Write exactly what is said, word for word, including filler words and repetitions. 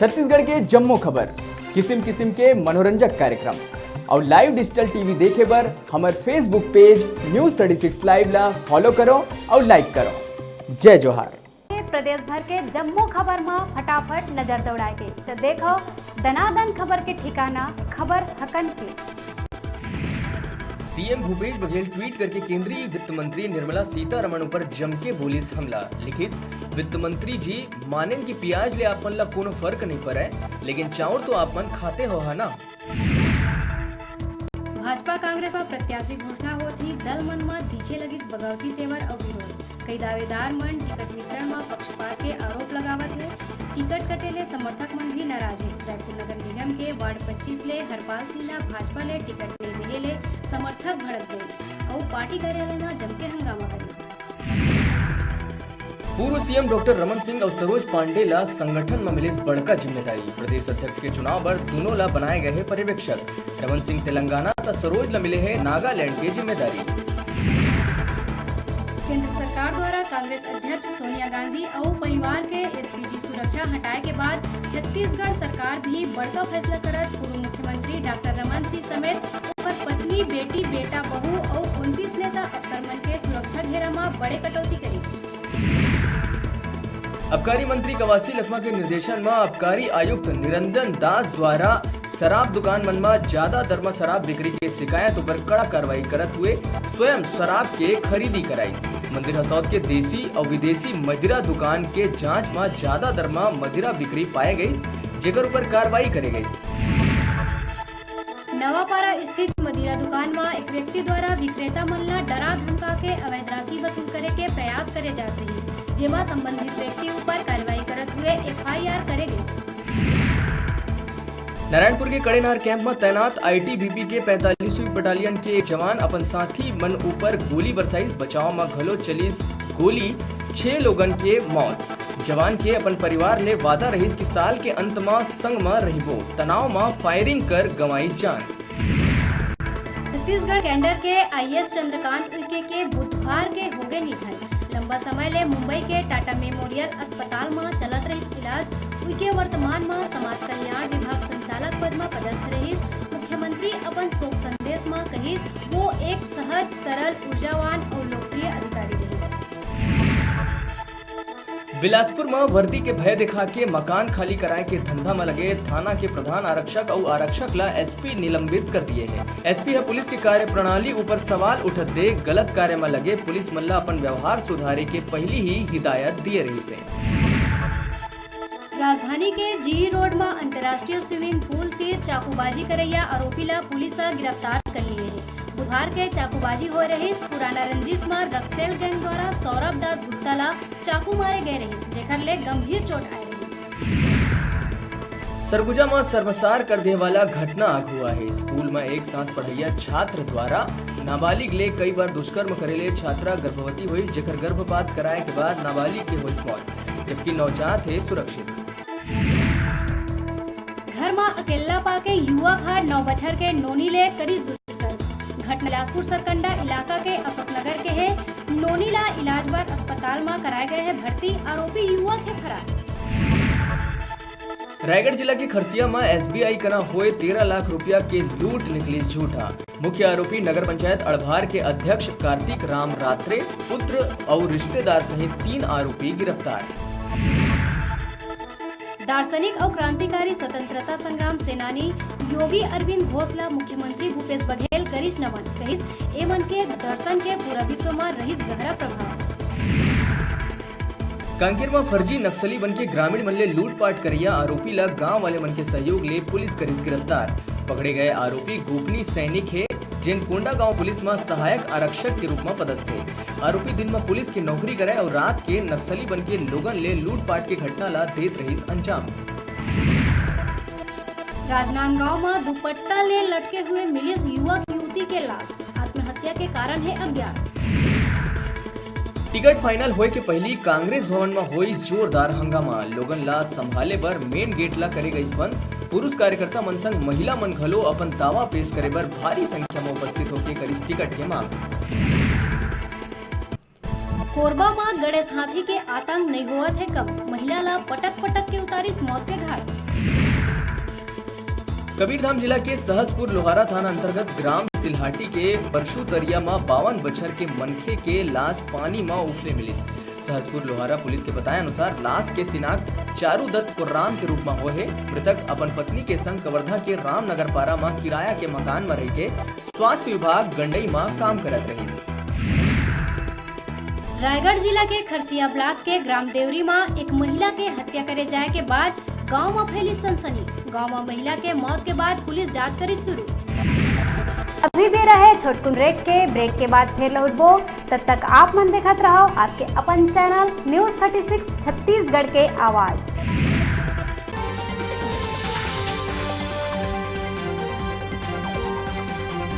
छत्तीसगढ़ के जम्मो खबर, किसिम किसिम के मनोरंजक कार्यक्रम अउ live digital T V देखे बर हमर Facebook page News thirty six Live ला follow करो अउ like करो। जय जोहार। प्रदेश भर के जम्मो खबर म फटाफट नजर दौड़ाए के, त देखो दनादन खबर के ठिकाना, खबर हकन के। सीएम भूपेश बघेल ट्वीट करके केंद्रीय वित्त मंत्री निर्मला सीतारमण ऊपर जम के बोलिस हमला। लिखिस, "वित्त मंत्री जी, मानेन कि पियाज ले आप मन ला कोनो फर्क नहीं पड़े, लेकिन चाउर तो आप मन खाते हो, है ना?" भाजपा कांग्रेस म प्रत्याशी घोषणा होत ही दल मन म दिखे लगिस बगावती तेवर अउ विरोध। कई दावेदार मन टिकट वितरण म पक्षपात के आरोप लगावत हे। टिकट कटे ले समर्थक मन भी नाराज हे। रायपुर नगर निगम के वार्ड पच्चीस ले हरपाल सिंह ला भाजपा ले टिकट नइ देहे ले समर्थक भड़क गए अउ पार्टी कार्यालय म जमके हंगामा करिन। पूर्व सीएम डॉक्टर रमन सिंह अउ सरोज पांडे ला संगठन म मिलिस बड़का जिम्मेदारी। प्रदेश अध्यक्ष के चुनाव बर दूनों ला बनाए गए हे पर्यवेक्षक। रमन सिंह तेलंगाना त सरोज ला मिले हे नागालैंड के जिम्मेदारी। केंद्र सरकार द्वारा कांग्रेस अध्यक्ष सोनिया गांधी अउ परिवार के एसपीजी सुरक्षा हटाए के बाद छत्तीसगढ़ सरकार भी बड़का फैसला करत पूर्व मुख्यमंत्री डॉक्टर रमन सिंह समेत ओकर पत्नी, बेटी, बेटा, बहू अउ उनतीस नेता अफसर मन के सुरक्षा घेरा म बड़े कटौती करिस। आबकारी मंत्री कवासी लखमा के निर्देशन म आबकारी आयुक्त निरंजन दास द्वारा शराब दुकान मन म जादा दर म शराब बिक्री के शिकायत ऊपर कड़ा कार्रवाई करत हुए स्वयं शराब के खरीदी कराइस। मंदिर हसौद के देसी अउ विदेशी मदिरा दुकान के जांच म जादा दर म मदिरा बिक्री पाए गइस, जेकर ऊपर कार्रवाई करे गइस। नवापारा स्थित मदिरा दुकान म एक व्यक्ति द्वारा विक्रेता मन ला डरा धमका के अवैध राशि वसूल करे के प्रयास करे जात रहिस, जेमा संबंधित व्यक्ति ऊपर कार्रवाई करत हुए एफआईआर करे गइस। नारायणपुर के कड़ेनार कैंप म तैनात आईटीबीपी के पैंतालीसवीं बटालियन के एक जवान अपन साथी मन ऊपर गोली बरसाइस। बचाव म घलो चलिस गोली, छह लोगन के मौत। जवान के अपन परिवार ले वादा रहिस कि साल के अंत म संग म रहिबो। तनाव म फायरिंग कर गंवाइस जान। छत्तीसगढ़ कैडर के आईएएस चंद्रकांत उइके के बुधवार के होगे निधन। लंबा समय ले मुंबई के टाटा मेमोरियल अस्पताल म चलत रहिस इलाज। उइके वर्तमान म समाज कल्याण विभाग संचालक पद म पदस्थ रहिस। मुख्यमंत्री अपन शोक संदेश म कहिस, वो एक सहज, सरल, ऊर्जावान अउ लोकप्रिय अधिकारी रहिस। बिलासपुर म वर्दी के भय दिखा के मकान खाली कराए के धंधा म लगे थाना के प्रधान आरक्षक अउ आरक्षक ला एसपी निलंबित कर दिए हे। एसपी ह पुलिस के कार्यप्रणाली ऊपर सवाल उठत दे गलत कार्य म लगे पुलिस मन ला अपन व्यवहार सुधारे के पहिली ही हिदायत दिए रहिस हे। राजधानी के जीई रोड म अंतर्राष्ट्रीय स्विमिंग पूल तीर चाकूबाजी करैया आरोपी ला पुलिस ह गिरफ्तार कर लिए हे। बुधवार के चाकूबाजी होए रहिस। पुराना रंजिश म रक्सेल गैंग द्वारा सौरभ दास गुप्ता ला चाकू मारे गए रहिस, जेकर ले गंभीर चोट आए रहिस। सरगुजा म शर्मसार कर देहे वाला घटना आगू आए हे। स्कूल म एक साथ पढ़इया छात्र द्वारा नाबालिग ले कई बार दुष्कर्म करे ले छात्रा गर्भवती होइस, जेकर गर्भपात कराए के बाद नाबालिग के होइस मौत, जबकि नवजात हे सुरक्षित। घर म अकेल्ला पाके युवक ह नौ बछर के नोनी ले करिस दुष्कर्म। घटना बिलासपुर सरकंडा इलाका के अशोकनगर के हे। नोनी ला इलाज बर अस्पताल म कराए गए हे भर्ती, आरोपी युवक हे फरार। रायगढ़ जिला के खरसिया म एसबीआई करा होए तेरह लाख रुपया के लूट निकलिस झूठा। मुख्य आरोपी नगर पंचायत अड़भार के अध्यक्ष कार्तिक राम रात्रे, पुत्र अउ रिश्तेदार सहित तीन आरोपी गिरफ्तार। दार्शनिक अउ क्रांतिकारी स्वतंत्रता संग्राम सेनानी योगी अरविंद घोष ला मुख्यमंत्री भूपेश बघेल करिस नमन, कहिस, "ए मन के दर्शन के पूरा विश्व म रहिस गहरा प्रभाव।" कांकेर म फर्जी नक्सली बनके ग्रामीण मन ले लूटपाट करइया आरोपी ला गांव वाले मन के सहयोग ले पुलिस करिस गिरफ्तार। पकड़े गए आरोपी गोपनीय सैनिक हे, जेन कोंडागांव पुलिस म सहायक आरक्षक के रूप म पदस्थ हे। आरोपी दिन म पुलिस के नौकरी करय अउ रात के नक्सली बनके लोगन ले लूटपाट के घटना ला देत रहिस अंजाम। राजनांदगांव म दुपट्टा ले लटके हुए मिलिस युवक युवती के लाश, आत्महत्या के कारण हे अज्ञात। टिकट फाइनल होए के पहिली कांग्रेस भवन म होइस जोरदार हंगामा। लोगन ला संभाले बर मेन गेट ला करे गइस बंद। पुरुष कार्यकर्ता मन संग महिला मन घलो अपन दावा पेश करे बर भारी संख्या म उपस्थित होके करिस टिकट के मांग। कोरबा म गणेश हाथी के आतंक नइ होवत हे कम, महिला ला पटक पटक के उतारिस मौत के घाट। कबीरधाम जिला के सहसपुर लोहारा थाना अंतर्गत ग्राम सिल्हाटी के परशु तरिया म बावन बछर के मनखे के लाश पानी म उफले मिलिस। सहसपुर लोहारा पुलिस के बताए अनुसार, लाश के शिनाख्त चारू दत्त कोर्राम के रूप म होए हे। मृतक अपन पत्नी के संग कवर्धा के रामनगर पारा म किराया के मकान म रहिके स्वास्थ्य विभाग गंडई म काम करत रहिस। रायगढ़ जिला के खरसिया ब्लॉक के ग्राम देवरी म एक महिला के हत्या करे जाए के बाद गांव म फैली सनसनी। गांव म महिला के मौत के बाद पुलिस जांच करिस शुरू। अभी बेरा हे छोटकुन ब्रेक के। ब्रेक के बाद फिर लौटबो, तब तक आप मन देखत रहो आपके अपन channel news thirty six Chhattisgarh के आवाज।